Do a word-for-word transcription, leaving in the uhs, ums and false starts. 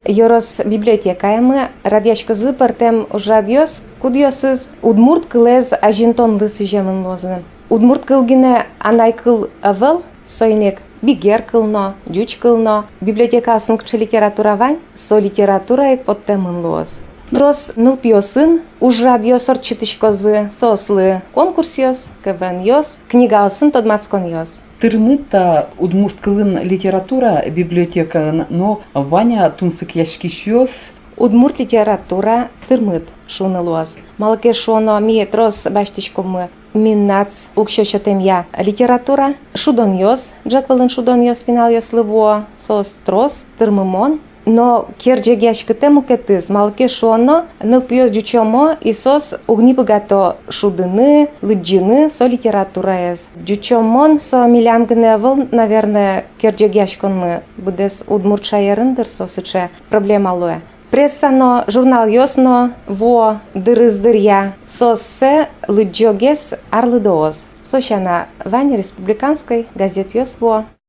ёрос библиотекаямы радъяськозы пӧртэм ужрадъёс, кудъёсыз удмурт кылэз азинтонлы сӥземын луозы. Удмурт кыл гинэ анай кыл ӧвӧл, соин ик бигер кыл но, ӟуч кыл но. Библиотекаосын кыӵе литература вань, со литература ик поттэмын луоз. Трос нылпиосын ужрадъёс ортчытӥськозы, соослы конкурсъёс, КВН-ёс, книгаосын тодматсконъёс. Тырмыт-а удмурт кылын литература библиотекаын, но вань-а тунсыкъяськисьёс? Удмурт литература тырмыт шуыны луоз. Малы ке шуоно, ми трос басьтӥськомы Минац уксё сётэмъя литература, шудонъёс, ӝӧк вылын шудонъёс пиналъёслы вуо, соос трос, тырмымон. Но керӟегъяськытэ мукетыз, малы ке шуоно, нылпиос ӟучомо, и соос уг ни быгато шудыны, лыдӟыны со литератураез. Ӟучомон со милям гинэ ӧвӧл, наверное, керӟегъяськонмы, быдэс удмурт шаерын, дыр, со сыӵе проблема луэ. Пресса но, журналъёс но вуо дырыз дыръя, сооссэ лыдӟогес арлыдоос. Со сяна вань республиканской газетъёс вуо.